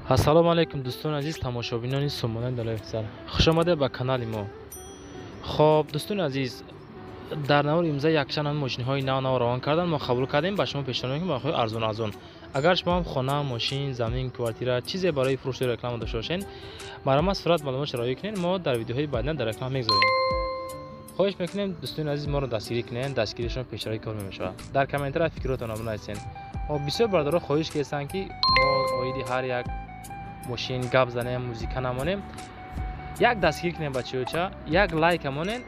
Ассалому алайкум, дӯстони азиз, тамошобинони сомонаи Далои Афзал, хушомадед ба канали мо. Хоб, дӯстони азиз, дар навори имрӯза якчанд ҳамин мошинҳои нав нав равон кардан, мо қабул кардем, ба шумо пешниҳод мекунем нархҳои арзон арзон. Агар шумо ҳам хона, мошин, замин, квартира, чизе барои фурӯшу реклама дошта бошед, марҳамат, сурат маълумотшо роӣ кунед, мо дар видеоҳои баъдина дар реклама мегузорем. Хоҳиш мекунем, дӯстони азиз, моро дастгирӣ кунед, дастгирии шумо пешравии кор мешавад. Дар комментария фикротонро бинависед. Бисёр бародаро хоҳиш карданд, ки мо оиди ҳар як мошин гап занем, музика намонем. Як дастгирӣ кунем, бачаёча, як лайка монен,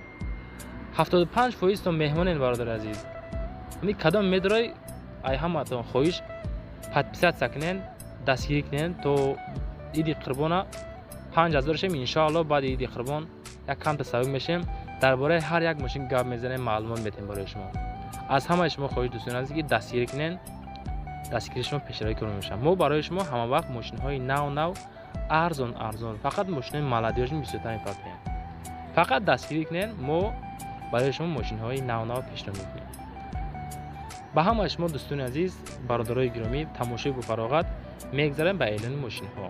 75 фоизтон меҳмонен. Бародари азиз, ами кадом медорой, ай ҳамаатон хоҳиш, подписаться кунен, дастгирӣ кунен, то иди қурбона 5000 шем. Иншоалло, баъди иди қурбон як камта сабук мешем, дар бораи ҳар як мошин гап мезанем, маълумот метем барои шумо. Аз ҳамаи шумо хоҳиш, дӯстони азиз, ки дастгирӣ кунен, дастгирии шумо пешравӣ кор мешавад. Мо барои шумо ҳамавақт мошинҳои нав нав, арзон арзон, фақат мошинҳои молодёжный бисёртар мепартоем. Фақат дастгирӣ кунен, мо барои шумо мошинҳои нав нав пешниҳод мекунем. Ба ҳамаи шумо, дӯстони азиз, бародарои гиромӣ, тамошои бофароғат. Мегзарем ба эълони мошинҳо.